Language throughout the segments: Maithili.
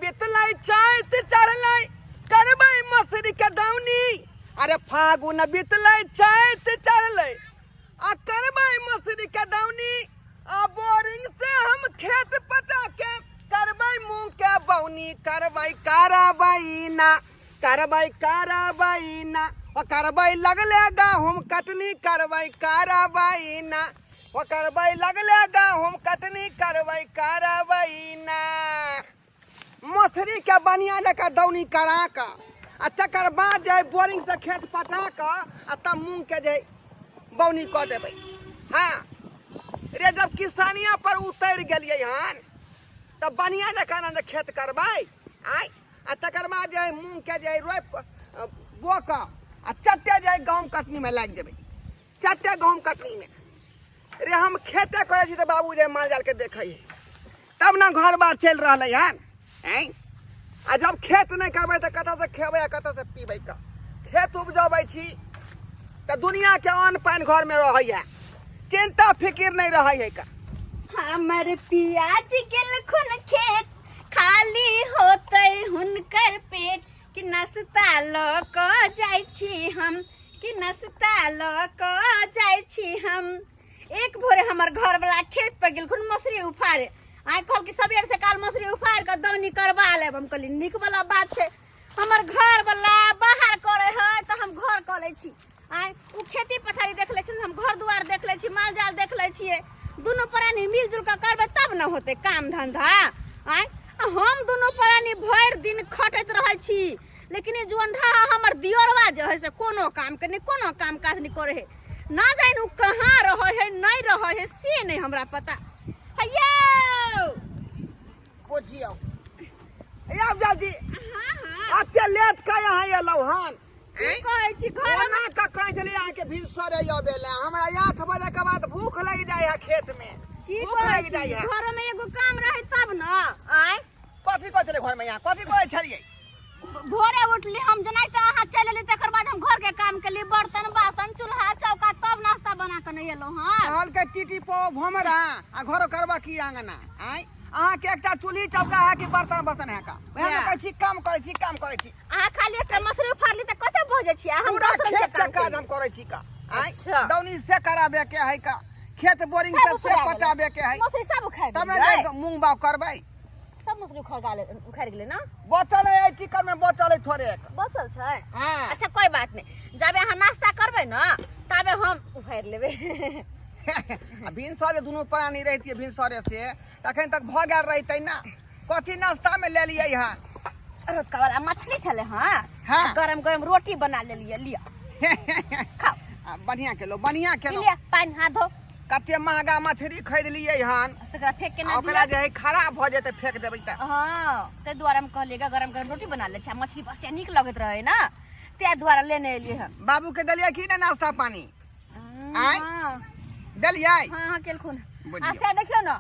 बितलै चैत चढ़लै करबै मसुरी के दौनी। अरे फागुन बितलै चैत चढ़लै आ करबै मसुरी के दौनी। आ बोरिंग से हम खेत पटा के करबै मूंग के बौनी। करबै करबै ना, करबै करबै ना, ओ करबै लगले गहूम कटनी। करबै करबै ना, ओ करबै लगले गहूम कटनी। करबै करबै ना। मसुरी के बढ़िया जकाँ दौनी करा कऽ आ तकर बाद जे बोरिंग से खेत पटा कऽ आ तब मूंग के जे बौनी कऽ देबै। हाँ रे, जब किसानिया पर उतरि गेलियै हन तऽ बढ़िया जकाँ ने खेत करबै आय, आ तकर बाद जे मूंग के जे रोपि बो कऽ आ चट्टे जे गहूँम कटनी में लागि जेबै, चट्टे गहूँम कटनी में। रे हम खेते करै छी तऽ बाबू जे माल जाल के देखै है तब ने घर बार चलि रहलै हन। आँय, आ जब खेत नहि करबै तऽ कतऽसँ खेबै आ कतऽसँ पीबै? कऽ खेत उपजबै छी तऽ दुनियाके अन्न पानि घरमे रहै है, चिंता फिकिर नहि रहै है का। हमर पियाज गेलखुन खेत, खाली होतै हुनकर पेट, कि नाश्ता लऽ कऽ जाइ छी हम, कि नाश्ता लऽ कऽ जाइ छी हम। एक भोरे हमर घरवला खेत पर गेलखुन मसुरी उफारे। आइ कहल कि सबेर से काल मसुरी उफारि कऽ दौनी करबा लेब। हम कहली नीक वाला बात छै, हमर घरवला बाहर करे है तऽ हम घर कऽ लै छी। आइ ओ खेती पथारी देख लै छी, हम घर दुआर देख लै छी, माल जाल देख लै छियै। दुनू प्राणी मिलजुल कऽ करबै तब ने होतै काम धंधा। आइ आ हम दुनू प्राणी भरि दिन खटैत रहै छी, लेकिन ई जुअनढा हमर दियोरवा जे है से कोनो काम के नहि, कोनो काम काज नहि करै है। ना जानि ओ कहाँ रहै है नहि रहै है से नहि हमरा पता। हैयौ बुझियौ, आब जल्दी। हाँ हाँ, अते लेट का यहाँ एलहुँ हन? की कहै छी घर ओना कऽ कहै छलियै अहाँके भिनसरे अबै लए, हमरा 8 बजे के बाद भूख लागि जाइ है खेत में। की भूख कहै लागि छी जाइ है। घर में एगो काम रहै तब न। आँय, कथी कहै छलियै घर में यहाँ? कथी कहै छलियै? भोरे उठली हम जेनाहिते अहाँ चलि एली, तकर बाद हम घर के काम केली, बर्तन बासन चूल्हा चौका, तब नाश्ता बना कऽ नहि एलहुँ हँ। कहलकै टीटी पो भमरा आ घरो करबा की आंगना। आँय, अहाँके एकटा चूल्ही चौका है कि बर्तन बर्तन है का? वएह ने या। कहै छी काम करै छी, काम करै छी। अहाँ खाली एकटा मसुरी उफाड़ली तऽ कते बजै छी आ हम पूरा 10 रंग के खेत के काम काज केली। हम करै छी का। आँय, अच्छा। दौनी से कराबे के है का, खेत बोरिंग सब से उखड़ा गेलै। पटाबे के है, मसुरी सब उखाड़ि तब ने गेलै। जाके मूंग बाग करबै। सब मसुरी उखाड़ि गेलै ना? बचल है, एहि टिकट में बचल है थोड़े एक। बचल छै? हाँ। अच्छा कोई बात नहीं, जाबे अहाँ नाश्ता करबै ना ताबे हम उखाड़ि लेबै। आ भिनसरे दुनू प्राणी रहितियै भिनसरे से तखन तक भऽ गेल रहितै ना। कथी नाश्ता में ले लियै हन? रतका वाला मछली छलै। हाँ। हाँ। आ गरम गरम रोटी बना लेलियै, लिअ खाओ। आ, बढ़िया केलहुँ, बढ़िया ई केलहुँ। लिअ पानि, हाथ धो। कते महंगा मछली खरीदलियै हन, तकरा फेंक के आ ना ओकरा दिअ। जे है खराब भऽ जेतै फेंक देबै तऽ। हाँ, ताहि दुआरे हम कहलियै गे गरम गरम रोटी बना लै छी आ मछली बस नीक लगैत रहै ना, ताहि दुआरे लेने एलियै हन। बाबू के देलियै की ने नाश्ता पानी? आँय? हाँ। देलियै? हाँ हाँ, केलखुन। बुझियौ। आ से देखियौ ने,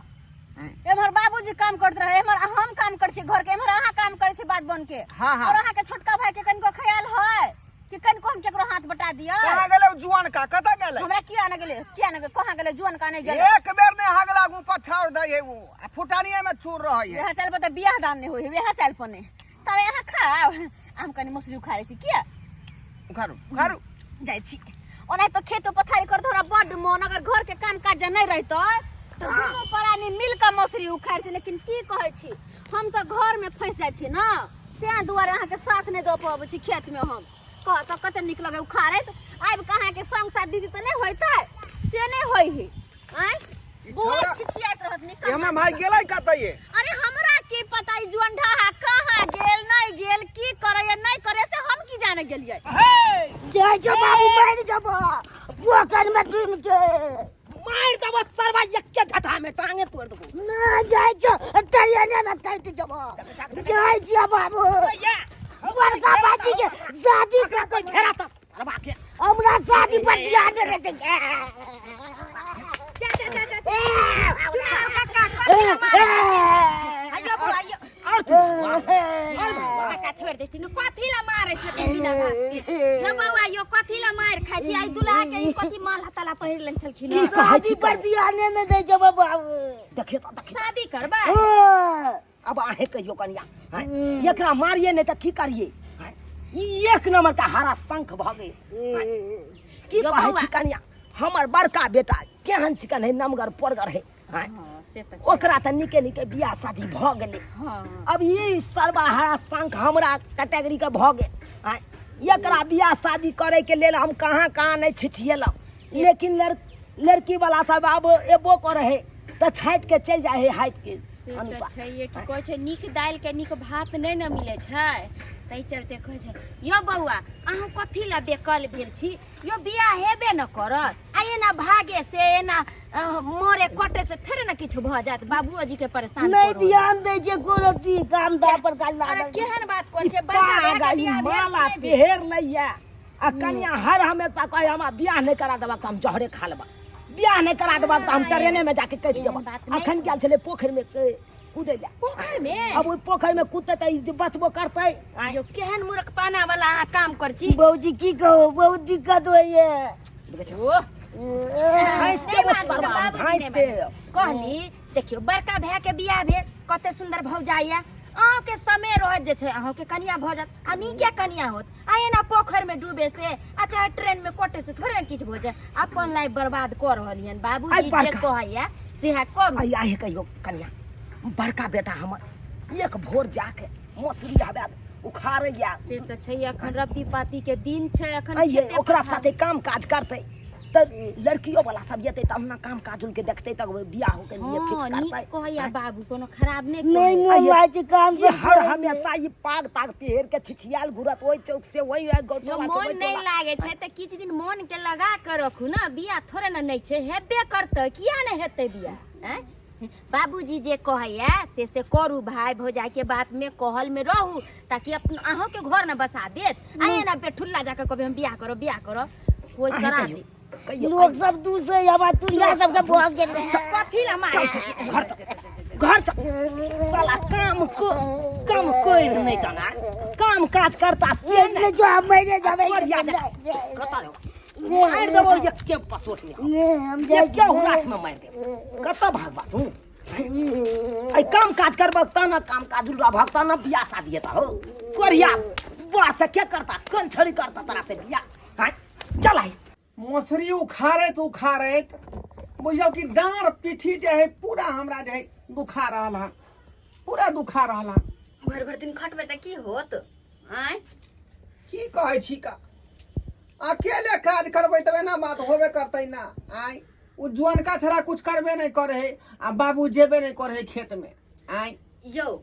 एम्हर बाबूजी काम करैत रहे, एम्हर हम काम करै छी घर के, एम्हर अहाँ काम करै छी बात बन के। हाँ, हाँ। और अहाँ के छोटका भाई के कनिको ख्याल है कि कनिको हम केकरो हाथ बटा दिअ? कहाँ गेलै ओ जुआन का? कतऽ गेलै? हमरा किया ने गेलै, किया ने गेलै, कहाँ गेलै जुआन का? नहि गेलै। एक बेर नहि हगला आगू पछाड़ दै है ओ, आ फुटानिये में चूर रहै है। वएह चाल पर तऽ बियाह दान नहि होइ है, वएह चाल पर नहि। तब अहाँ खाओ, हम कनि मसुरी उखाड़ै छी। किया? उखाड़ू उखाड़ू। जाइ छी। ओना तऽ खेत पथारी कर हमरा बड्ड मन, अगर घर के काम काज नहि रहितै तऽ दुनू प्राणी मिल कऽ मसुरी उखाड़तै, लेकिन की कहै छी हम तऽ घर में फंसि जाइ छी ना, तें दुआरे अहाँके साथ नहि दऽ पबै छी खेत में। हम कह तऽ कते नीक लगै उखाड़ैत, आबि कऽ अहाँके संग साथ दीदी तऽ नहि होइतै, से नहि होइ है। आँय, ई बौआ छौड़ा- छिछियाइत रहत ई हमर भाई गेलै कतऽ ये? अरे हमरा की पता ई जुअनढा कहाँ गेल नहि गेल, की करैया नहि करे से हम की जाने गेलियै। जय जो बाबू, मर जबो पोखर में डूब के। मार देबो सरवा एके झटा में, टांगे तोड़ देबो। ना जाय जो ट्रेने में कट जबो। जय जो बाबू, बड़का बाजी के शादी ओकरा कोई घेरा त सरवा के। हमरा शादी पर ध्यान नहीं रखे। जा जा जा जा, चुप काका, कथी ला मारै? आइयो बौआ, आइयो। और तू काका छोड़ दे तीनू, कथी ला मारै छथिन बिना बात के? न बौआ, यो कथी ला मार खाइ छी? आई दुल्हा के ई कथी माला ताला पहिर लेने छलखिन हँ? शादी पर ध्यान नहीं दे जबो बाबू। देखियो तो, देखियो। शादी करबै? हाँ। अब अहें कहियो कनिया, आँय, एकरा मारिए नहीं तऽ की करिए? आँय, ई एक नंबर का हरा शंख भऽ गेल। आँय, की यौ कहै बौआ। छी कनिया, हमर बड़का बेटा केहन चिकन है, नमगर पोरगर है। आँय, हँ, से तऽ छै। ओकरा तऽ नीके नीके बियाह शादी भऽ गेलै। हँ। अब ई सरबा हरा शंख हमरा कैटेगरी के भऽ गेल। आँय, एकरा बियाह शादी करे के लेल हम कहाँ कहाँ नहीं छिछिएलहुँ, लेकिन लड़की वाला सब आब एबो करे है तऽ छाँटि के चलि जाइ है हाइट के से तऽ अनुसार। छैहे कि कहै छै नीक दालि के नीक भात नहि ने मिलै छै, ताहि चलते कहै छै। यौ बौआ, अहाँ कथी लए बेकल भेल छी यौ? बियाह हेबे ने करत, आ एना भागे से एना मरे कटे से थोड़े ने किछु भऽ जायत। बाबुओ जी के परेशान नहि करू। ध्यान दै छै कोनो अथी काम धाम पर काज अरे लागल। केहन बात करै छै? बड़का पाग भायके आ ई बियाह भेल कि माला नहि भेल? पेहर लैया आ कनिया हर हमेशा कहे हमरा बियाह नहि करा देबा तऽ हम जहरे खा लेबा, बियाह नहि करा देबा तऽ हम ट्रेने में जाके कटि जेबा। एहन बात नहि। अखन गेल छलै पोखरि में कूदै लए। पोखरि में? अब ओहि पोखरि में कूदतै तऽ ई जे बचबो करतै? आँय। यौ, केहन मूर्खपाना वाला अहाँ काम करै छी? भौजी, की कहू, बहुत दिक्कत होइए। ओह, भैंस नहि देबो मानू तऽ सरवा, बाबूजी भैंस नहि देब। मानू। कहली देखियौ, बड़का भाय के बियाह भेल, कते सुंदर भौजाइ यऽ। अहाँके समय रहत जे छै अहाँके कनिया भऽ जायत आ नीके कनिया होत। आ एना पोखरि में डूबे से आ चाहे ट्रेन में कटे से थोड़े ने किछु भऽ जाय। अपन लाइफ बर्बाद कऽ रहल हन। बाबूजी आइ जे बड़का। कहैया सएह करू। आइ आहे कहियो कनिया, बड़का बेटा हमर एक भोर जाके मसुरी हवा उखाड़ैया। से तऽ छै, अखन रब्बी पाती के दिन छै अखन। आइये खेते ओकरा पथार। साथे काम काज करतै तऽ लड़कियों वाला सब एतै तब ना काम काज के देखतै, तब बियाह हो के लिए हँ, फिक्स नीक करतै। कहैया बाबू, कोनो खराब नहि नहि कहैया। मोन लागै छै काम ई सब हर करैमे। हमेशा ई पाग ताग पहिर के छिछियाल घुरत ओहि चौक से ओहि यो गौटोला से मोन ओहि नहि टोला। लागे छै तऽ किछु दिन मोन के लगा के रखू ने। बियाह थोड़े ने नहि छै, हेबे करतै, किया नहि हेतै बियाह? आँय, बाबूजी जे कहैया से करू। भाय भौजाई के बात में कहल में रहू ताकि अपन अहूँ के घर न बसा देत। आ एना बेठुल्ला जाके कभी हम बियाह करो बियाह करो कोई अहें करा कहियो दे। कहियो। लोक सब दूसै हमरा तुरिया सबके भऽ गेल। कथी ला मारे? घर चल, घर चल। साला काम को काम कोई नहीं करना, काम काज करता से नहीं जो हम मरे जाबै। बढ़िया जा। कतऽ जाउ? मारि देबो एक के पसोट में। नहि, हम जाइ एक के हुरास में मारि देबो। कतऽ भागबा तू? ऐ काम काज करबक तहन ने, काम काज रहबक तहन ने बियाह शादी हेतौ। हो कोरिया बुआ से के करता, कोन छड़ी करता तोरा से बियाह? आँय, चल आई। मसुरी उखाड़ैत उखाड़ैत बुझियौ कि डाँड़ पीठी जे है पूरा हमरा जे है दुखा रहल हन, पूरा दुखा रहल हन। भरि भरि दिन खटबै तऽ की होत? आँय, की कहै छी का, अकेले काज करबै तब एना बात होबे करतै ना। आँय, ओ जुअनका छड़ा कुछ करबे नहीं करे है आ बाबू जेबे नहीं करे है खेत में। आँय यौ,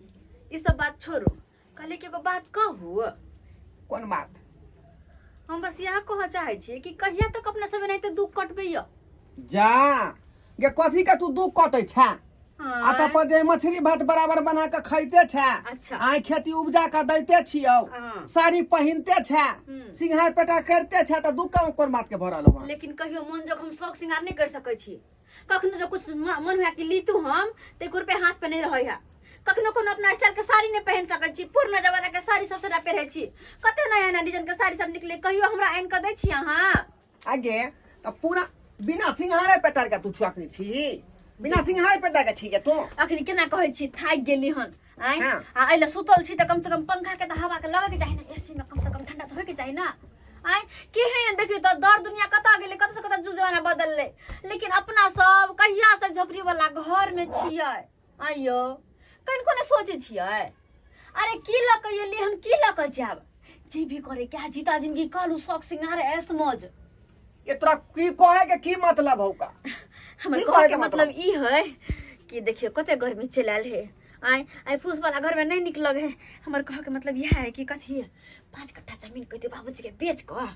ई सब बात छोड़ू, कहली कि एगो बात कहू। कोन बात? हम बस इएह कहऽ चाहै छियै कि कहिया तक अपना सब एनाहिते दुख कटबै यौ? जा गे, कथी के तू दुख कटै छा? आ तब पर जे मछली भात बराबर बना के खाइते छे। अच्छा। आइ खेती उपजा के दैते छियौ। हाँ। साड़ी पहिनते छे, सिंघार पेटा करते छे, तऽ दुख कोन बात के भरल हो? लेकिन कहियो मन जोग हम शौक श्रृंगार नहीं कर सकै छी। कखनो जो कुछ मन हुए कि लीतू हम तऽ एको रुपया हाथ पे नहीं रहै है। कखनो कोनो अपना स्टाइल के साड़ी नहीं पहन सकै छी। पुरना जमाना के साड़ी सब सदा पहिरै छी। कते नया नया डिजाइन के साड़ी सब निकले, कहियो हमरा आनि कऽ दै छी अहाँ? आगे तऽ पूरा बिना सिंघारे पेटार के तू छुआकनी छी, बिना सिंघारे पेटार के छी के तू। अखनी केना कहै छी, थाकि गेली हन। आँय, हाँ। आ एहि लए सुतल छी तऽ कम से कम पंखा के तऽ हवा के लगै के चाही ने, एसी में कम से कम ठंडा तऽ होय के चाही ना। आँय, केहन देखियौ तऽ दर दुनिया कतऽ गेलै, कतऽ से कतऽ जुग जमाना बदललै, लेकिन अपना सब कहिया से झोपड़ी वाला घर में छियै। आँय यौ, कनिको नहि सोचै छियै? अरे की लऽ कऽ एलियै हम, की लऽ कऽ जायब? जे भी करे क्या जीता जिंदगी कहलू शौक सिंगार ऐश मौज। ये तोरा की कहे के की मतलब हौ का? हमर की कहे कहे के के मतलब ई है कि देखियौ कते गर्मी चलि आयल है। आइ आइ फूस वाला घर में नहीं निक लगे है। हमर कहे के मतलब यह है कि कथी 5 कट्ठा जमीन कहते बाबूजी के बेच कऽ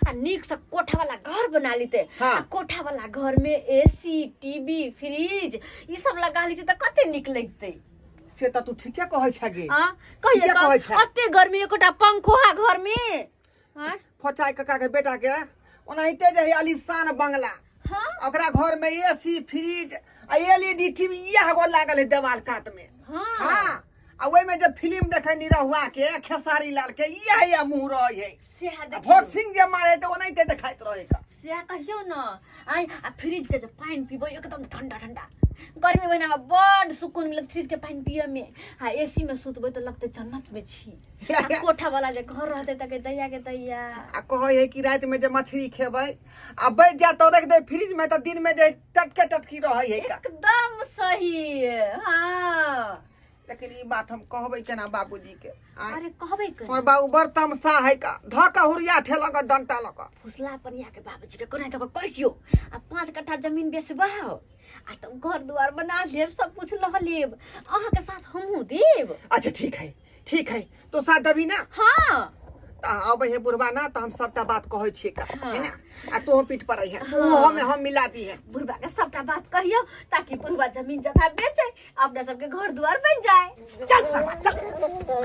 आ नीक से कोठा वाला घर बना लेते। हाँ। आ कोठा वाला घर में एसी टीवी फ्रिज ई सब लगा लेते तऽ कते नीक लगते। से तऽ तू ठीके कहै छे गे। आ कहियो ठीके तऽ कहै छे। अते गर्मी एकोटा पंखो है घर में? आँ? फोचाइ काका के बेटा के ओनाहिते जे है आलीशान बंगला। हाँ? ओकरा घर में एसी फ्रिज आ एलईडी टीवी इएह गो लागल है देवाल कात में। हाँ। हाँ, आ ओहि में जे फिल्म देखे निरहुआ के खेसारी लाल के इएह इएह मुंह रहे है। सएह आ देखियौ। भोग सिंह जे मारे तऽ ओनाहिते देखाइत रहे का। सएह कहियौ न। आइ आ फ्रिज के जे पानि पीबै एकदम ठंडा ठंडा। गर्मी महीना में बड सुकून मिलत फ्रिज के पानि पिए में आ एसी में सुतबै तऽ लगतै जन्नत में छी आ कोठा वाला जे घर रहतै तऽ के दैया के दैया आ कहै है कि राति में जे मछली खेबै आ बचि जायत तऽ रख दे फ्रिज में तऽ दिन में जे टटके टटकी रहै है का एकदम सही हाँ लेकिन ई बात हम कहबै केना बाबूजी के आँय? अरे कहबै के हमर बाबू बड़ तमसा है का धऽ हुरिया ठेलक आ डंटा लऽ कऽ फुसला पनिया के बाबूजी के कोना तो कहियो आ 5 कट्ठा जमीन बेचबाओ आ तब घर द्वार बना लेब सब कुछ लऽ लेब अहाँ के साथ हमहूँ देब अच्छा ठीक है ठीक है तो साथ देबी ना हाँ तऽ अबै है बुढ़बा ना तऽ हम सबटा बात कहै छियै का हाँ। है ना आ तू पीठ पर है तू हम हम मिला दी है बुढ़बा के सबटा बात कहियो ताकि बुढ़बा जमीन जथा बेचे अपना सबके घर द्वार बन जाए चल साला चल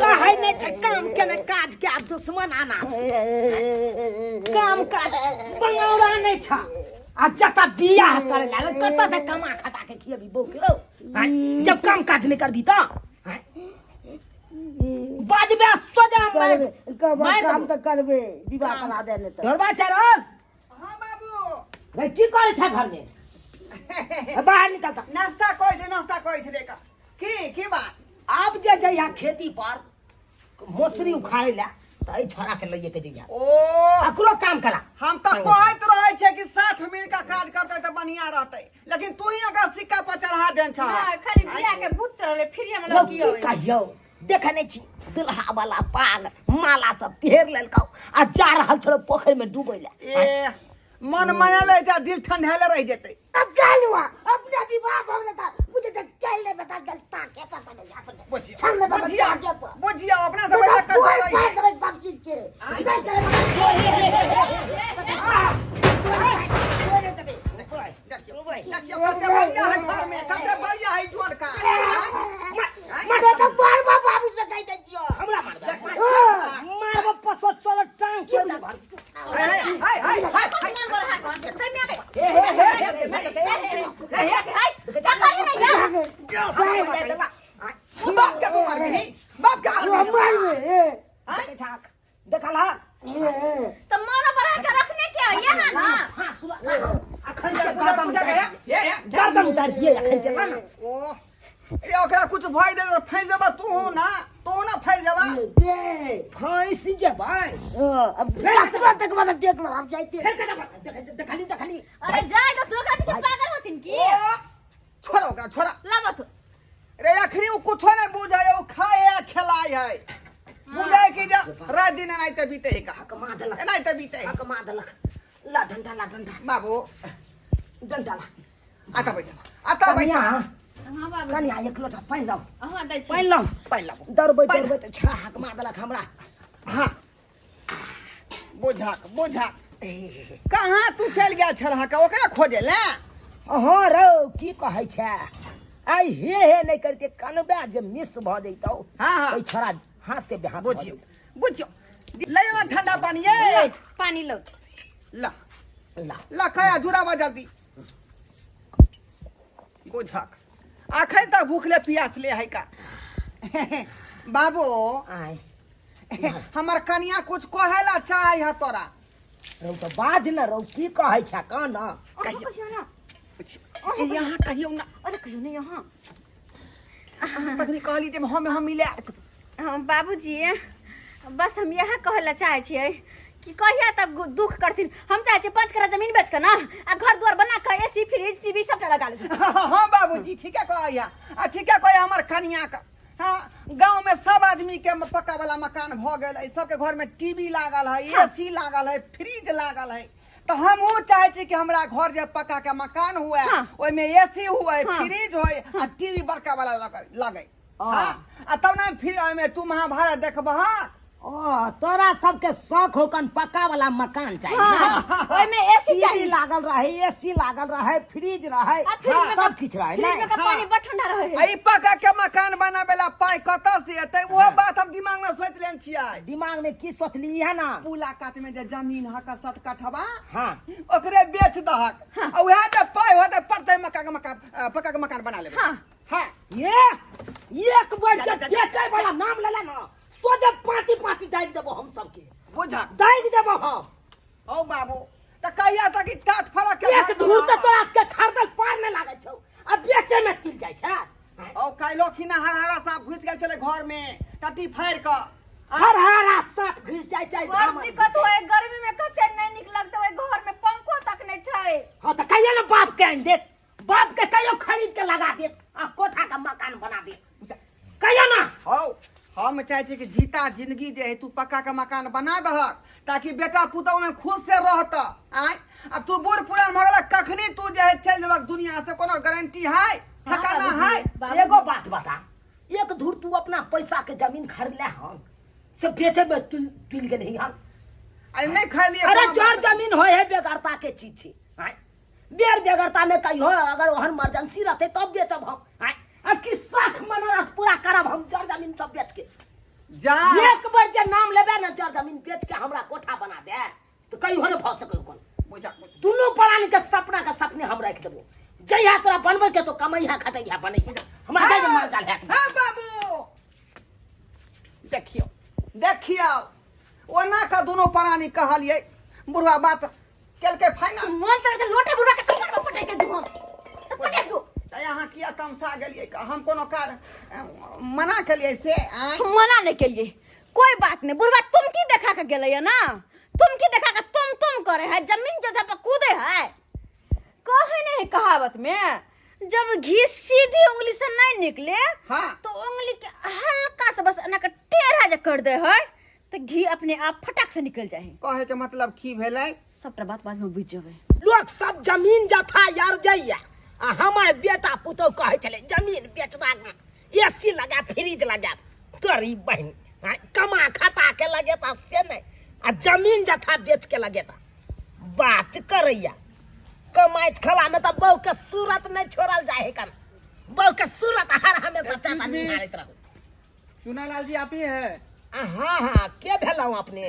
कहै नहि छै काम के ने काज के आ दुश्मन आना छै। काम काज बंगौरा नहि छ आ जतऽ बियाह करे ला कतऽ से कमा खटा के खियबी बहू के रौ आँय, जब काम काज नहि करबी तऽ आँय? बाजबे सोजा करबे कब मारि काम देबो। तऽ करबे विवाह करा दे ने तऽ ढोरबा चारो हाँ बाबू रे की करै छ घर में बाहर निकलता नाश्ता कहै छै नाश्ता कहै छलै का की की बात आब जे जइहा खेती पर मौसरी उखाड़े ला तऽ एहि छोड़ा के लइए के जइहा ओ अकरो काम करा हम तऽ कहैत रहै छै कि साथ मिल के काज करतै तऽ बढ़िया रहतै लेकिन तू ही अगर सिक्का पर चढ़ा देन छह हाँ, खाली बिया के भूत चढ़ले फिर हम रौ लोग की कहियौ देखे नहि छी दुल्हा वाला पाग माला सब पहिर लेलकौ आ जा रहल छलो पोखरि में डूबै ला ए मन मनले जा दिल ठंढेले रह जेतै अब क्या हुआ अपना विवाह हो गया था मुझे तो चल नहीं बता चलता के पता नहीं अपने बुझिया चल नहीं बता बुझिया के पता बुझिया अपना सब तो ऐसा कोई कर पार देबै सब चीज के नहीं करे देखियो देखियो कते बढ़िया है घर में कते बढ़िया है जुअर का मैं तो मार बाबू से कह दै छियो हमरा मारबे मारबो पसो चल टांग के भर हाय हाय हाय हाय हे हे हे हे बाप के मार दे बाप के मार मारबे ए देखल हा तो मन बढ़ा के रखने के है यहाँ ना हां सुन अखन के गर्दन पूजा उतार के हे गर्दन उतार दिए अखन के ना ओ ए ओकरा कुछ भय दे तो फैल जेबा तू ना तू ना फैल जेबा दे फांसी जेबै अब तक तक मतलब देख लो हम जाइते फेर के देखली देखली अरे जाए तो तू ओकरा पीछे पागल होथिन की ओ छोड़ा ओकरा छोड़ा लाबो तो रे अखनी उ कुछो नहीं बुझाय उ खाए आ खेलाय है बुझाय कि जा रात दिन एनाहिते बीते है का कमा देलक एनाहिते बीते है कमा देलक ला डंडा ला डंडा बाबू डंडा ला आता बैठ आता बैठ कनिया हां बाबू कनिया एक लोटा पानि लाउ हां दै छी पानि लाउ पानि लाउ दौड़बै दौड़बै तऽ छड़ा हाक मार देलक हमरा हाँ बोझा बोझा कहाँ तू चल गया छलहा का ओकरा खोजे ले हाँ रौ की कहै छै आइ हे हे नहि करते कनबे जे मिस भऽ जैतौ हाँ, हाँ। ओहि छोड़ा हाथ से बेहाथ भऽ बुझियो बुझियो ले ना ठंडा पानी ये पानी लो ला जैतौ। ला ला खाया जुड़ावा जल्दी बोझा अखन तक भूख ले प्यास ले है का बाबू आय हमर कनिया कुछ कहेला चाहे है तोरा रौ तऽ बाज ने रौ की कहै छै कह न कहियो कहियो ना ए, यहाँ कहियो ना अरे कहियो नहीं यहाँ तखनी कहली जे हम हम मिले हाँ बाबूजी बस हम यह कहै लए चाहै छियै कि कहिया तक दुख करथिन हम चाहै छियै 5 कट्ठा जमीन बेच कऽ ना आ घर द्वार बना कऽ एसी फ्रिज टीवी सबटा लगा लेथिन हाँ बाबूजी ठीके कहैया आ ठीके कहैया हमर कनिया का हाँ गांव में सब आदमी के पक्का वाला मकान भ गेल है सबके घर में टीवी लागल है एसी लागल है फ्रिज लागल है तो हमहूँ चाहे छी कि हमरा घर जे पक्का के मकान हुए हाँ। ओहिमे एसी हुए हाँ। फ्रिज होए आ टीवी बड़का वाला लगे लगे हाँ आ तब ना फिर ओहिमे तू महाभारत देखबह ओ तोरा सबके शौक हो कन पक्का वाला मकान चाहिए हाँ, ओहिमे एसी टीवी चाही लागल रहे एसी लागल रहे फ्रिज रहे आ फ्रिज में सब किछु रहे फ्रिज में नहीं का पानी बड़ ठंडा रहे आ ई पक्का के मकान बनाबे ला पाई कतऽ से एतै ओहो बात हम दिमाग में सोचि लेने छियै दिमाग में की सोचली है ना पुला कात में जे जमीन हक सत कठवा हाँ ओकरे बेच दहक आ उएह जे पाइ होतै पड़तै मका के मकान पक्का के मकान बना लेबै हाँ। हाँ ये एक बार जा, जब जा, जा। बेचे वाला नाम लेला ना सोझे पाती पाती दागि देबो हम सबके बुझक दागि देबो हम हौ बाबू तऽ कहिया तक ई टाट फरक के एक धूर तऽ तोरा सबके खरीदल पार नहि लागै छौ आ बेचे में तिल जाइ छै। ओ काल्हो खिना हरहरा साँप घुसि गेल छलै घर में टट्टी फाड़ि कऽ। हरहरा साँप घुसि जाइ छै। बड़ दिक्कत होय गर्मी में, कते नहीं निक लगते ओइ घर में, पंखो तक नहीं छै। हाँ तऽ कहियो ने बाप के आनि देत, बाप के कहियो खरीद के लगा देत आ कोठा के मकान बना देत, कहियो ना। हौ, हम चाहै छी कि जीता जिंदगी जे है तू पक्का के मकान बना दहक ताकि बेटा पुतहु में खुश से रहत। आय अब तू बूढ़ पुरान भऽ गेलक, कखनी तू जे है चलि जेबक दुनिया से कोनो गारंटी है, ठिकाना है? एगो बात बता, एक धूर तू अपना पैसा के जमीन खरीद ले हन से बेचे में तुल तुल गेल हन? अरे नहीं खरीदलिए। अरे कोनो जर बात। जमीन होय है बेगरता के चीज छी। आँय? बेर बेगरता में कहियो अगर ओहन इमरजेंसी रहते तब बेचब हम। आँय? आ कि शख मनोरथ पूरा करब हम जर जमीन सब बेच के? जा एक बार जे नाम लेबे ना जर जमीन बेच के हमरा कोठा बना दे तो कहियो न भऽ सकै कोन। बुझा दुनू प्राणी के सपना के सपने हम राखि देबो। जहिया तोरा बनबै के तो कमैहा खटैहा बनैहा, हमरा दे मार जाल है। हाँ बाबू, देखियो देखियो, ओना का दोनों प्राणी कहलिए बुढ़वा बात केलकै फाइनल। मन तर लोटे बुढ़वा के कमर में पटक के दू, हम सब पटक दू। तऽ अहाँ किया तमसा गेलियै? हम कोनो कार मना केलियै से? आँय? मना नहीं के लिए कोई बात नहीं। बुढ़वा तुम की देखा के गेलै है ना, तुम की देखा के तुम तुम करे है, जमीन जगह पर कूदे है। कहे नहीं कहावत में, जब घी सीधी उंगली से नहीं निकले तो उंगली के हल्का से बस एना के टेढ़ा जे कर दे है तो घी अपने आप फटाक से निकल जाए। कहे के मतलब की भेलै? सबटा बात बाद में बुझ जेबै। लोग सब जमीन जथा यार जाइया आ हमर बेटा पुतोह कहै छलै जमीन बेचबा ना, एसी लगा फ्रिज लगा। तोरी बहिन हाँ, कमा खटा के लगेता से नहीं आ जमीन जथा बेच के लगेता। बात करैया कमाइत खला में तो बहू के सूरत नहीं छोड़ल जाए कन, बहू के सूरत हर हमेशा Excuse चाचा me. निहारैत रहू। चुनालाल जी आप ही है? हाँ हाँ, के भेलहुँ अपने?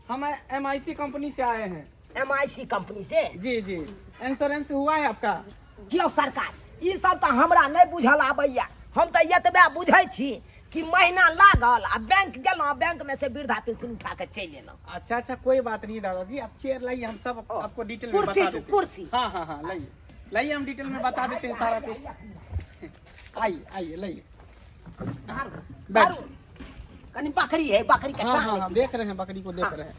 हम एम आई सी कंपनी से आए हैं। एम आई सी कंपनी से? जी जी। इंश्योरेंस हुआ है आपका? जियो सरकार, ई सब तऽ हमरा नहि बुझल आबैया। हम तऽ एतबे बुझै छी कि महीना लागल आ बैंक गेलहुँ, बैंक में से वृद्धा पेंशन उठा के चलि एलहुँ। अच्छा अच्छा, कोई बात नहीं दादाजी, आप चेयर लाइए, हम सब आपको डिटेल में कुर्सी बता दो, देते हैं। कुर्सी। हाँ हाँ हाँ, लाइए लाइए, हम डिटेल में बता देते हैं सारा कुछ। आइए आइए, लाइए, बैठ। कनी बकरी है, बकरी के हाँ टांग हाँ हाँ, नहीं। देख रहे हैं, बकरी को देख रहे हैं।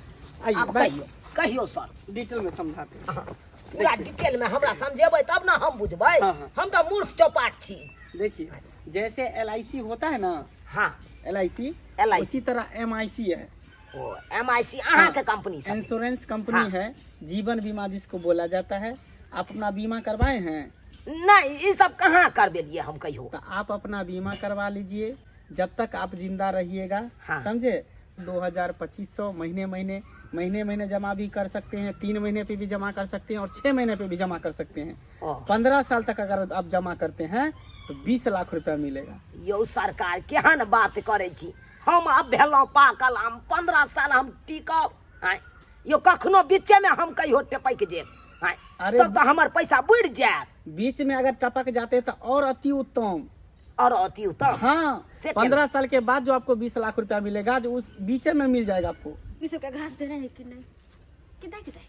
आइए आब बैठ। कहियो कहियो सर। डिटेल में समझाते हैं। पूरा डिटेल में हमरा समझेबै तब ना हम बुझबै। हाँ, हाँ। हम तऽ मूर्ख चौपाट छी। देखिए, जैसे एल I सी होता है ना? हाँ। L I C. LIC। उसी तरह एम आई सी है। ओ एम आई सी अहाँ के कंपनी से? इंश्योरेंस कंपनी हाँ। है, जीवन बीमा जिसको बोला जाता है। आप अपना बीमा करवाए हैं? नहीं, ई सब कहाँ करबेलिए हम कहियो। तो आप अपना बीमा करवा लीजिए जब तक आप जिंदा रहिएगा। हाँ। समझे? 2000 2500 महीने महीने महीने महीने जमा भी कर सकते हैं, 3 महीने पे भी जमा कर सकते हैं और 6 महीने पे भी जमा कर सकते हैं। ओ। 15 साल तक अगर आप जमा करते हैं तो 20 लाख रुपया मिलेगा। यौ सरकार, केहन बात करै छी? हम आब भेलहुँ पाकल आम, 15 साल हम टिकब? आँय यौ, कखनो बीचे में हम कहियो टपकि जेब? आँय? अरे तब तऽ हमर पैसा बुड़ि जायत। बीच में अगर टपक जाते तो और अति उत्तम। और अति उत्तम? हाँ। से 15 साल के बाद जो आपको 20 लाख रुपया मिलेगा, जो उस बीचे में मिल जाएगा आपको। ई सबके घास देने है कि नहीं? किदा किदा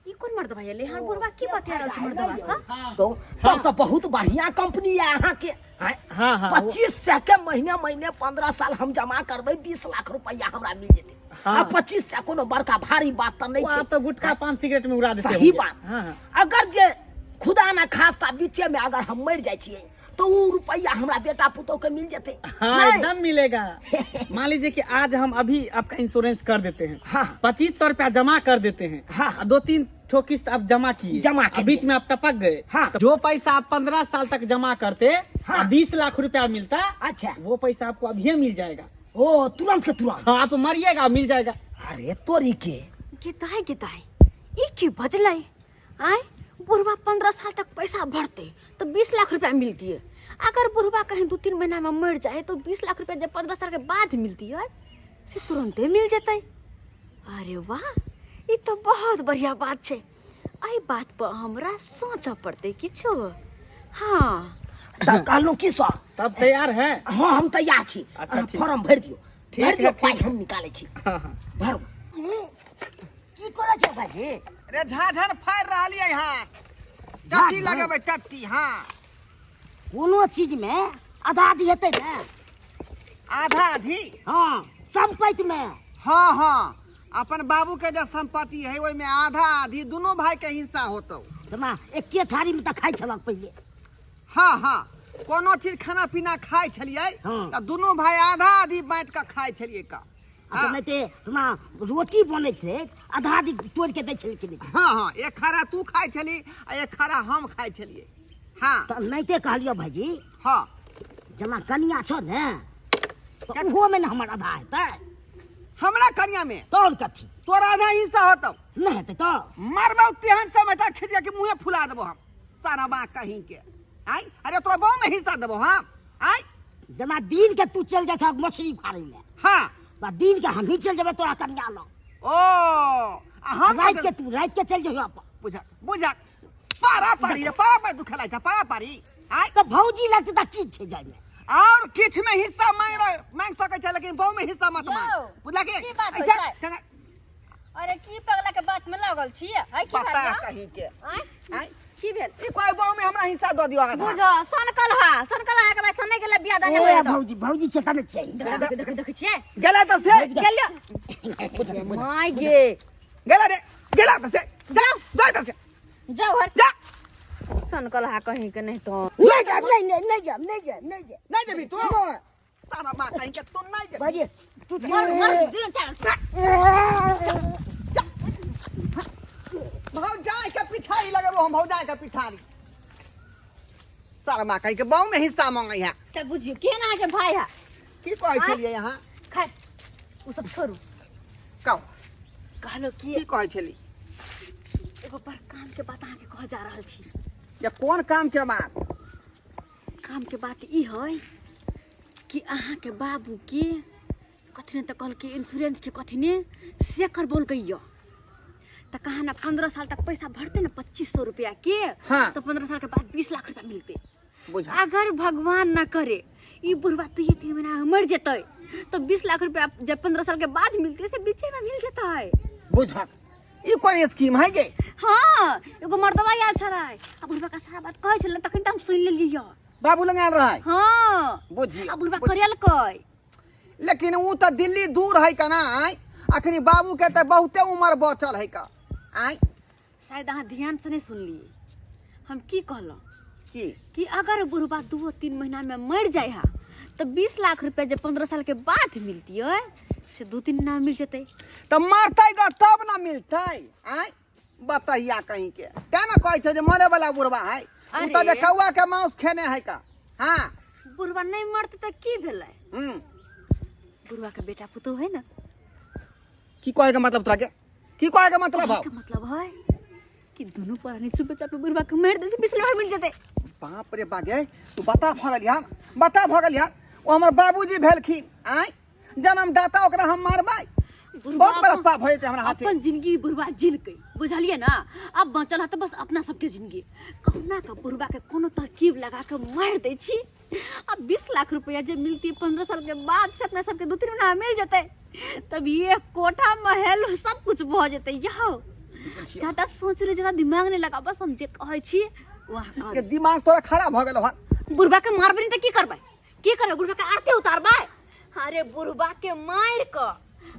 ई कोन मर्दबा एलै हन? बुढ़वा की बतिया रहल छै मर्दबा सँ? तो तब तऽ बहुत बढ़िया कंपनी है अहाँ के। आँय? हाँ हाँ, वो- 2500 के महीने महीने 15 साल हम जमा करबै, 20 लाख रुपया हमरा मिल जेतै। हाँ। आ 2500 कोनो बड़का भारी बात तऽ नहीं वो छै। आप तो गुटखा पान सिगरेट में उड़ा देते सही होंगे। बात। हाँ हाँ। अगर जे खुदा ना खास्ता बीचे में अगर हम मर जाइ छियै तो उ रुपया हमरा बेटा पुतोह के मिल जेतै? हाँ। नहीं? एकदम मिलेगा। मान लीजिए कि आज हम अभी आपका इंश्योरेंस कर देते हैं, हाँ। 2500 रुपया जमा कर देते हैं, हाँ। और 2-3 ठो किस्त आप जमा किए, जमा और बीच में आप टपक गए, हाँ। तो जो पैसा आप 15 साल तक जमा करते, हाँ। 20 लाख रुपया मिलता, अच्छा। वो पैसा आपको अभी मिल जाएगा। ओ तुरंत के तुरंत? हाँ, आप मरिएगा मिल जाएगा। अरे तोरी के। गेदाय गेदाय, ई की बजलै? आँय, बुढ़वा 15 साल तक पैसा भरते तो 20 लाख रुपया मिलती है। अगर बुढ़वा कहीं 2-3 महीना में मर जाए तो 20 लाख रुपया जब 15 साल के बाद मिलती है से तुरंते मिल जेतै। अरे वाह, ई तो बहुत बढ़िया बात छै। एहि बात पर हमरा सोचऽ पड़तै किछो। हाँ। तऽ कहलहुँ की सर? तब तैयार है? हाँ, हम तैयार छी। अच्छा, अहाँ ठीक। फॉर्म भरि दियौ। ठीक भरि दियौ। है, ठीक पाइ है। हम निकालै छी। हाँ हाँ। भरू। जी, की करै छौ भाईजी? रे, झाझन फाड़ि रहलियै हन। टट्टी लगेबै टट्टी। हाँ, कोनो चीज में आधा आधी हेतै ने? आधा आधी। हाँ, संपत्ति में। हाँ हाँ, अपन बाबू के जे संपत्ति है ओहिमे आधा आधी दुनू भाई के हिस्सा होतौ। जेना एके थारी में तऽ खाइ छलक पहिले। हाँ हाँ, कोनो चीज खाना पीना खाइ छलियै। हाँ। तऽ दुनू भाई आधा आधी बाँटि कऽ खाइ छलियै का। आ तऽ नहि तऽ जेना रोटी बनै छलै, आधा आधी तोड़ि के दै छलै कि नहि? हाँ हाँ, एक खड़ा तू खाइ छली आ एक खड़ा हम खाइ छलियै। हाँ। तऽ नहि ते कहलियौ भाईजी। हाँ। जेना कनिया छौ ने, तऽ ओहोमे ने हमर आधा हेतै? हमरा कनिया में? तोर कथी? तोरा आधा हिस्सा होतौ। नहि हेतै तऽ? मरबौ तेहन चमेटा खिचिया कि मुँहे फुला देबो हम, सारा बा कहीं के। आय, अरे तोरा बहु में हिस्सा देबो हम? आय। जेना दिन के तू चलि जाइ छह मछली उखाड़ै लए। हाँ। तऽ दिन के हमही चलि जेबै तोरा कनिया लग। ओ, आ हम राति के तू राति के चलि जइहो अपन। बुझा बुझा, पारा पारी रे, पारा पारी तू खेलाइ छ, पारा पारी। आय। तऽ भौजी लगतै तऽ की छै जाइमे? और किछ में हिस्सा मांग रह मांग सकै छै, लेकिन बहु में हिस्सा मत मांग। यौ, बुझला कि? की बात होइ अच्छा, छै? केना- अरे की पगला के बात में लागल छी है? की पता भेल? कहीं के। आँय? आँय? की भेल? ई कोई बहु में हमरा हिस्सा दऽ दियौ आधा। बुझ सनकल हा, सनकल हा के भाई सने गेला बियाह दान ए होय त। भौजी, भौजी छै तने छै। देख देख देख छियै। गेला तऽ से। गेलियो माय गे। गेला रे, गेला तऽ से, जा जा तऽ से। जाओ घर। जा। सनकल हा कहीं के नहीं तो। नहीं जाब, नहीं नहीं नहीं जाब, नहीं जाब, नहीं जाब। नहीं जेबी तू? सारा माँ कहीं के तू नहीं जेबी। भाजी तू मर मर दिन चार। भौजाई के पिछाड़ी लगेबो हम, भौजाई के पिछाड़ी। सारा माँ कहीं के बहु में हिस्सा मांगे है। सब बुझियो केना अहाँ के भाई है। की कहै छलियै अहाँ? खैर उ सब छोड़ू। कहू। कहलो कि की कहै छली? एगो बड़ काम के बात अहाँके कह जा रहल छी। जे कोन काम के बात? काम के बात ई है कि अहाँके बाबू के कथी ने तऽ कहलकै इंश्योरेंस के कथी ने से करबौलकै यऽ, तऽ कहाँ ना 15 साल तक पैसा भरते ना 2500 रुपया के। हाँ। तो 15 साल के बाद 20 लाख रुपया मिलते। बुझा। अगर भगवान ना करे ई बुढ़वा 2-3 महीना में मर जेतै तो 20 लाख रुपया जब 15 साल के बाद मिलते से बीचे में मिल जेतै। बुझा, ई कोन स्कीम है गे? हाँ, एगो मर्दवा आयल छलै आ बुढ़वा के सारा बात कहै छलै, तखन तऽ हम सुनि लेलियै। बाबू लग आयल रहै? हाँ। बुझियौ, आ बुढ़वा बुझियौ। करेलकै। लेकिन ऊ तऽ दिल्ली दूर है का ना? आय, अखनी बाबू के तऽ बहुते उम्र बचल है का। आय। शायद अहाँ ध्यान से नहीं सुनलिए हम की कहलहुँ। की? कि अगर बुढ़वा 2-3 महीना में मर जाए हा तो 20 लाख रुपया जब 15 साल के बाद मिलती है से 2-3 महीना में मिल जतै। तऽ मरतै ग तब ना मिलतै। आय, बतैया कहीं के तें ना कहै छै जे मरे वाला बुढ़वा है उ तऽ जे अरे। कौआ के मांस खेने है का। हाँ। बुढ़वा नहीं मरतै तऽ की भेलै? हम्म। बुढ़वा के बेटा पुतोह है ना। की कहे के मतलब तोरा के? की कहे के मतलब हौ? के मतलब है कि दोनों प्राणी चुपे चापे बुढ़वा के मार दे से 20 लाख मिल जतै। बाप रे बागे, तू बता भऽ गेल यार, बता भऽ गेल यार। ओ हमर बाबूजी भेलखिन, आय, जन्मदाता, ओकरा हम मारबै? बुढ़वा बहुत बड़ा पाप हो जेतै हमरा हाथे। अपन जिंदगी बुढ़वा जिलकै, बुझलियै ना? अब बचल है तऽ बस अपना सबके जिंदगी। कहुना के बुढ़वा के कोनो तरकीब लगा के मारि दै छी, अब 20 लाख रुपया जे मिलती 15 साल के बाद से अपना सबके 2-3 महीना में मिल जतै, तब ये कोठा महल सब कुछ भऽ जेतै। यहो ज्यादा सोच रहे, ज्यादा दिमाग नहीं लगा, बस हम जे कहै छी वहाँ के कर। दिमाग तोरा खराब भऽ गेल हन। बुढ़वा के मारबै नहीं तऽ की करबै? की करबै? बुढ़वा के आरती उतारबै? अरे बुढ़वा के मारि कऽ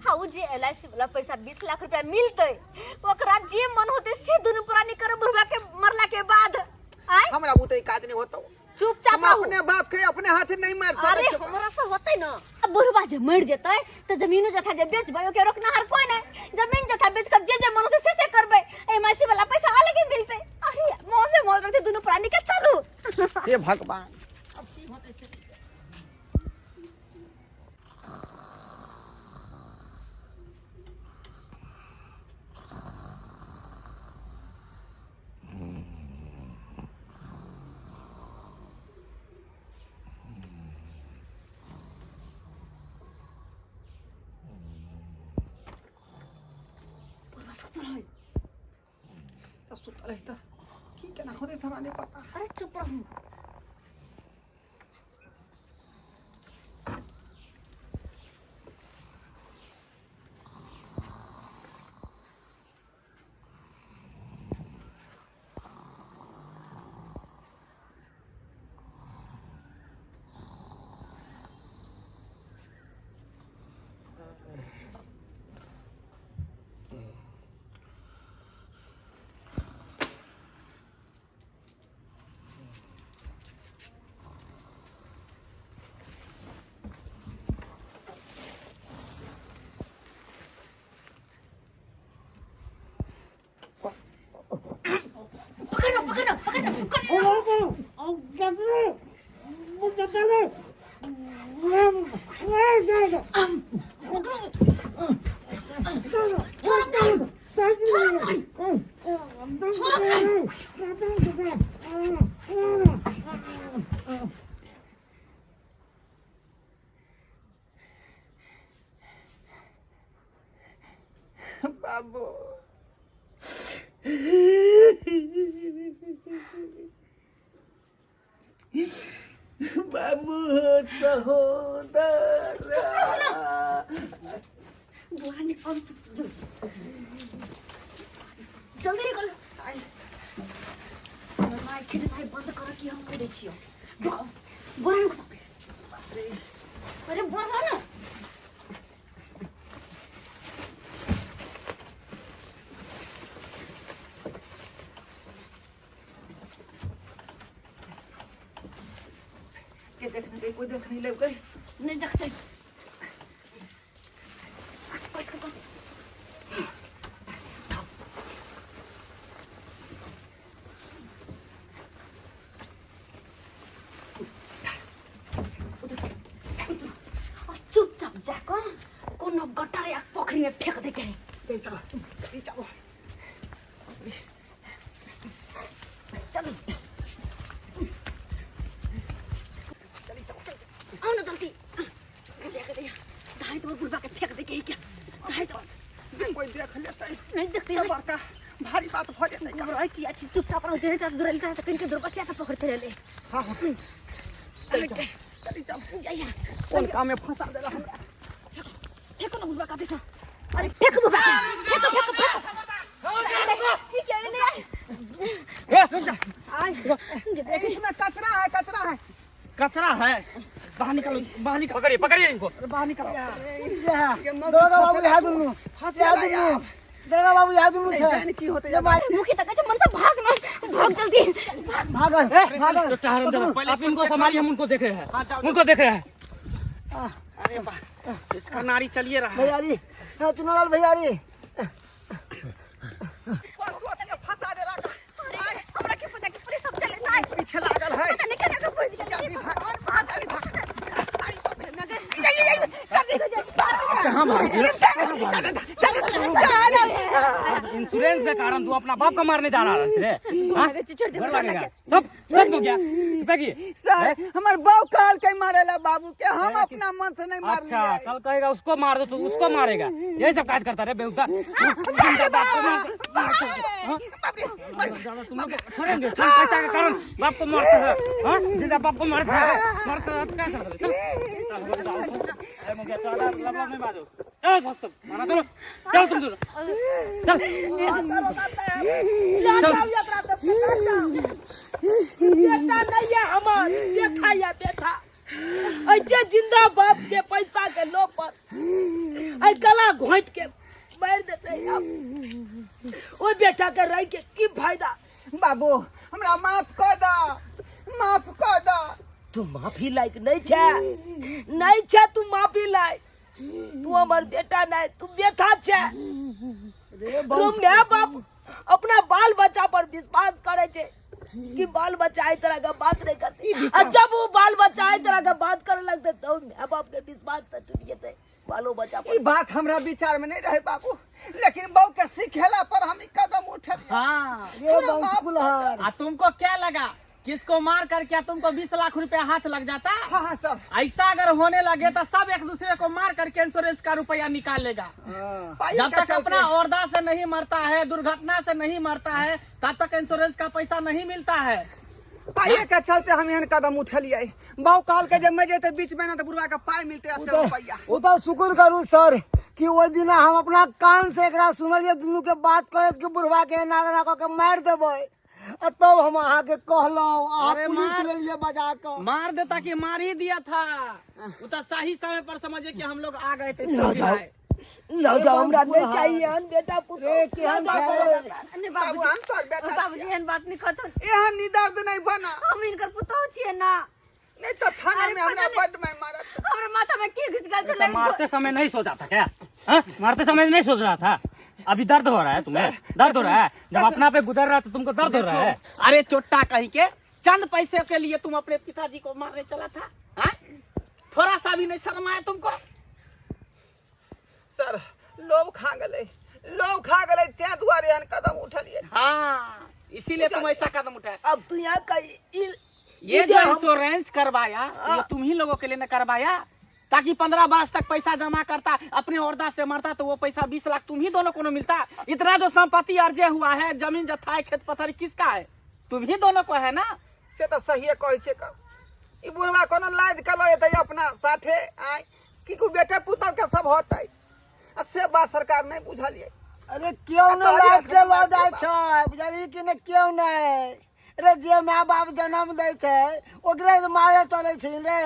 हाँ उ जे एल I सी वाला पैसा 20 लाख रुपया मिलतै, ओकरा जे मन होतै से दुनू प्राणी करब बुढ़वा के मरला के बाद। आय। हमरा बुते ई काज नहीं होतौ। चुपचाप हम रहू। अपने बाप के अपने हाथे नहीं मार सकै अरे छियौ। हमरा से होतै ना। अब बुढ़वा जे मर जेतै तऽ जमीनो जथा जे बेचबै ओके रोकनाहार कोई नहीं। जमीन जथा बेच कर जे जे मन होतै से से करबै, एम आई सी वाला पैसा अलगे मिलतै। अरे मौजे मौज रहतै दुनू प्राणी के। चलू। हे भगवान, अब की होतै से? बुढ़वा सुतल है। तऽ सुतल है तऽ की केना होतै से हमरा नहि पता। अरे चुप रहू। बाबू। बाबू सहोदर। बोरा निकाल, जल्दी निकाल। माय खेनाइ बंद कर कि हम करै छियौ। रुको, बोरा में घुसा। अरे बोरा ना। के देखने दे, कोई देख नहीं लेबै। नहीं देखते। कस कस। चुपचाप जाकऽ कोनो गटर या पोखरि में फेंक दे के है। चलो चलो चलो। चलो, आओ ना जल्दी। ले धाई तो बुढ़बा के फेंक दे के है क्या धाई तो। कोई देख लेतै नहीं देखते तऽ हैं। बड़का भारी बात भऽ जेतै। घबराए की अच्छी, चुपचाप रहो। जे त दुरल त कहीं के दुर्बसिया त पकड़ के ले। हाँ हाँ, चल चल चल चल। जाइया। कोन काम में फंसा देला हमरा? फेंको ना बुढ़बा का दिशा। अरे फेंको बुढ़बा के, फेंको फेंको फेंको। की क्या नहीं ए सुन जा। आय, इसमें कचरा है, कचरा है। कचरा है, बाहर निकालो, बाहर निकालो। पकड़िए पकड़िए इनको। अरे बाहर निकालो। ये मौत। दरोगा बाबू, यहाँ दुनू। फंसे यहाँ ला दुनू। यार। दरोगा बाबू, यहाँ दुनू नहीं छै। जाने की होते जा। मुखी तक छै मन से भाग ना, भाग जल्दी। भागल भागल। तो हराम जादा, आप इनको संभालिए, हम उनको देख रहे हैं। हाँ, जाओ। उनको देख रहे हैं। अरे वाह, इसका नारी चलिए रहा है। भैयारी, हाँ, चुनालाल भैयारी। फंसा देला। हमरा के पता कि पुलिस सब चले जाए। पीछे लागल है। पता नहीं केना के पहुंच गेलै। जल्दी भाग, भाग, जल्दी भाग। कहाँ भाग गए? इंश्योरेंस के कारण तू अपना बाप को मारने जा रहा है रे? हाँ? डर लगेगा। सब सब हो गया छिपेगी। सर, हमर बाऊ कहल के मारेला बाबू के, हम अपना मन से नहीं मार। अच्छा, कल कहेगा उसको मार दो तो उसको मारेगा। यही सब काज करता रे बेहुदा। जिंदा बाप को हाँ? तुम लोग को छोड़ेंगे। तुम पैसा के कारण बाप को मारते हैं, हाँ? जिंदा बाप को मारते हैं, मारते हैं, क्या करते हैं? चल अरे मुझे चल, लब नहीं बाजो। चलो दोस्तों, माना, चलो चलो तुम दोनों, चल चल। बेटा नहीं है हमर, बेथा या बेथा ऐसे जिंदा बाप के पैसा के लोभ पर ऐ गला घोंट के मार देते। अब ओइ बेटा के रह के की फायदा? बाबू, हमरा माफ कर दा, माफ कर दा। तू माफी लायक नहीं छे, नहीं छे तू माफी लायक। तू हमर बेटा नहीं, तू बेथा छे। रे my बाप अपना बाल बच्चा पर विश्वास करे छे कि बाल बच्चा एहि तरह के बात नहीं करते, आ जब वो बाल बच्चा एहि तरह के बात करे लगते तो my बाप के विश्वास तो टूट जेते बालो बच्चा पर। ई बात हमरा विचार में नहीं रहे बाबू, लेकिन बहू के सिखेला पर हम ई कदम उठेलियै। हाँ। रे वंश कुलहर। आ तुमको क्या लगा, किसको मार कर क्या तुमको 20 लाख रुपया हाथ लग जाता? हाँ हाँ सर। ऐसा अगर होने लगे तो सब एक दूसरे को मार करके इंश्योरेंस का रुपया निकाल लेगा। पाइये जब के तक चलते। अपना औरदा से नहीं मरता है, दुर्घटना से नहीं मरता है, तब तक इंश्योरेंस का पैसा नहीं मिलता है। पाइये के चलते हम एहन कदम उठेलियै। बाऊ कहल के जे मर जेतै बीच में ना तऽ बुढ़वा के पाइ मिलतै एते रुपैया। ओ तऽ शुक्र करू सर कि ओहि दिना हम अपना कान से एकरा सुनलियै दुनू के बात करैत कि बुढ़वा के एना एना कऽ के मारि देबै, आ तब हम अहाँके कहलहुँ, अहाँ अरे पुलिस लेलियै बजा कऽ। मार देता कि मार ही दिया था। वो तो सही समय पर समझे कि हम लोग आ गए थे इसको न जाओ। गिराए। न जाओ, हमरा नहीं चाहिए एहन बेटा पुतोह। रे केहन छै रे? नहीं बाबू, बाबूजी, हम तोहर बेटा बाबूजी, छियै। एहन बात नहीं कहतो। एहन निदर्द नहीं बना। हम इनकर पुतोह छियै ना। नहीं तो थाना अरे में हमरा पता नहीं। बड में मारत। हमरा माथा में की घुस गेल तो छलै? मारते समय नहीं सोचा था क्या? हाँ? मारते समय नहीं सोच रहा था? अभी दर्द हो रहा है तुम्हें, दर्द हो रहा है। जब अपना पे गुजर रहा है तो तुमको दर्द हो रहा है। अरे चोट्टा कहीं के, चंद पैसे के लिए तुम अपने पिताजी को मारने चला था, हाँ? थोड़ा सा भी नहीं शर्म आया तुमको? सर, लोभ खा गेलै, लोभ खा गेलै, तें दुआरे एहन कदम उठलियै। हाँ, इसीलिए तुम ऐसा कदम उठाए। अब तू यहाँ का ये जे जो हम- इंश्योरेंस करवाया, ये तुम ही लोगों के लिए न करवाया। ताकि 15 बरस तक पैसा जमा करता, अपने औरदा से मरता तो वो पैसा 20 लाख तुम ही दोनों को न मिलता। इतना जो संपत्ति अर्जे हुआ है, जमीन जत्था है, खेत पथारी किसका है? तुम ही दोनों को है ना। से तऽ सहिए कहै छियै कऽ ई बुढ़वा कोनो लादि कऽ लऽ एतै अपना साथे आय कि को बेटे पुतहु के सब होतै आ से बात सरकार नहि बुझलियै। अरे क्यों ने कहलियै लाद के लऽ एखन जाइ छै, बुझलियै कि नहि? क्यों नहि रे, जे माय बाप जन्म दै छै ओकरे मारे चलै छै रे।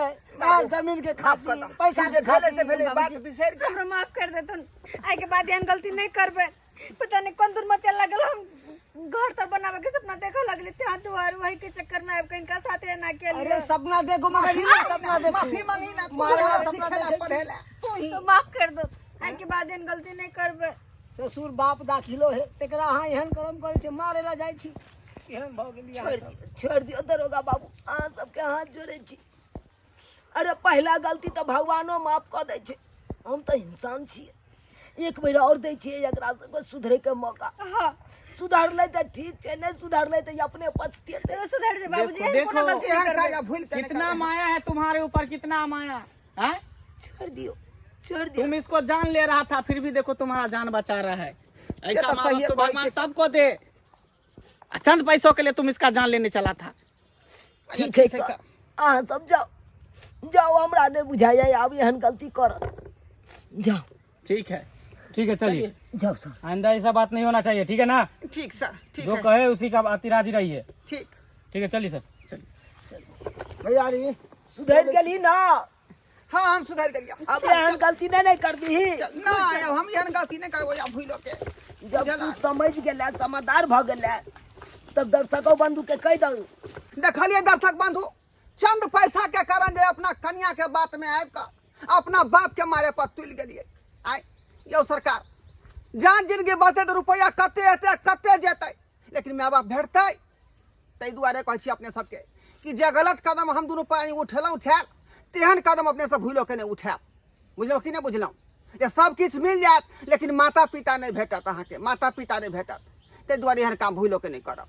आ, जमीन के खातिर, पैसा के भेलै से खातिर। भेलै, बात बिसरि गेल। हमरा माफ कर देथुन, आइ के बाद एहन गलती नहि करबै। पता नहीं कौन दुर्मतिया लागल, हम घर तर बनावे के सपना देखे लगली, त्या दुआर वही के चक्कर में आबि के इनका साथे ना के अरे सपना देखो मगर ई ना सपना देखो। माफी मांगी ना, तू मारे हमरा वाला सपना सिखेला देखै छी। पढ़ेला तू ही। तो माफ कर दो, आइ के बाद एहन गलती नहीं करबै। ससुर बाप दाखिलो है तेकरा अहाँ एहन कर्म करै छी, मारे ला जाइ छी, एहन भऽ गेली अहाँ छोड़ि सब। दियौ, छोड़ि दियौ दरोगा बाबू, अहाँ सबके हाथ जोड़ै छी। अरे पहिला गलती तऽ भगवानो माफ कऽ दै छै, हम तऽ इंसान छियै। एक बेर आओर दै छियै एकरा सबके सुधरैके मौका। हाँ। सुधरलै तऽ ठीक छै, नहि सुधरलै तऽ ई अपने पछतेतै। तो सुधर जे बाबूजी, देखो, एहन कोनो देखो। गलती नहीं एहन करबै। काज भूल के नहि कितना करबै। माया है तुम्हारे ऊपर, कितना माया है। छोड़ दियो, छोड़ दियो। तुम इसको जान ले रहा था, फिर भी देखो तुम्हारा जान बचा रहा है। ऐसा तो माँ सही है बाप तो भाई भगवान के- सबको दे। आ चंद पैसों के लिए तुम इसका जान लेने चला था। ठीक है सर, अहाँ सब जाओ जाओ, हमरा नहि बुझाइए आब एहन गलती करत। जाओ। ठीक है, ठीक है, चलिए जाओ सर। आइंदा ऐसा बात नहीं होना चाहिए, ठीक है ना? ठीक सर, ठीक जो है। कहे उसी का अति राजी रहिए। ठीक। ठीक है, चलिए सर। भैया रे सुधरि गेली ना? हाँ, हम सुधरि गेलियै। अब एहन गलती नहि ने कर दीही। चल, ना अब हम एहन गलती नहि करबै आब भूलो के। जब तू समझ गेलै, समझदार भऽ गेलै, तब दर्शको बंधु के कहि दऊ। देखलियै दर्शक बंधु, चंद पैसा के कारण जे अपना कन्या के बात में आबि कऽ अपना बाप के मारे पर तुलि गेलियै। आइ यौ सरकार, जान जिंदगी बचतै तऽ रुपैआ कते एतै कते जेतै, लेकिन माय बाप भेटतै। ताहि दुआरे कहै छी अपने सबके कि जे गलत कदम हम दुनू प्राणी उठेलहुँ छल, तेहन कदम अपने सब भूलो के नहि उठायब। बुझलहुँ कि नहि बुझलहुँ? जे सब किछु मिल जायत लेकिन माता पिता नहि भेटत, अहाँके माता पिता नहि भेटत। ताहि दुआरे एहन काम भूलो के नहि करब।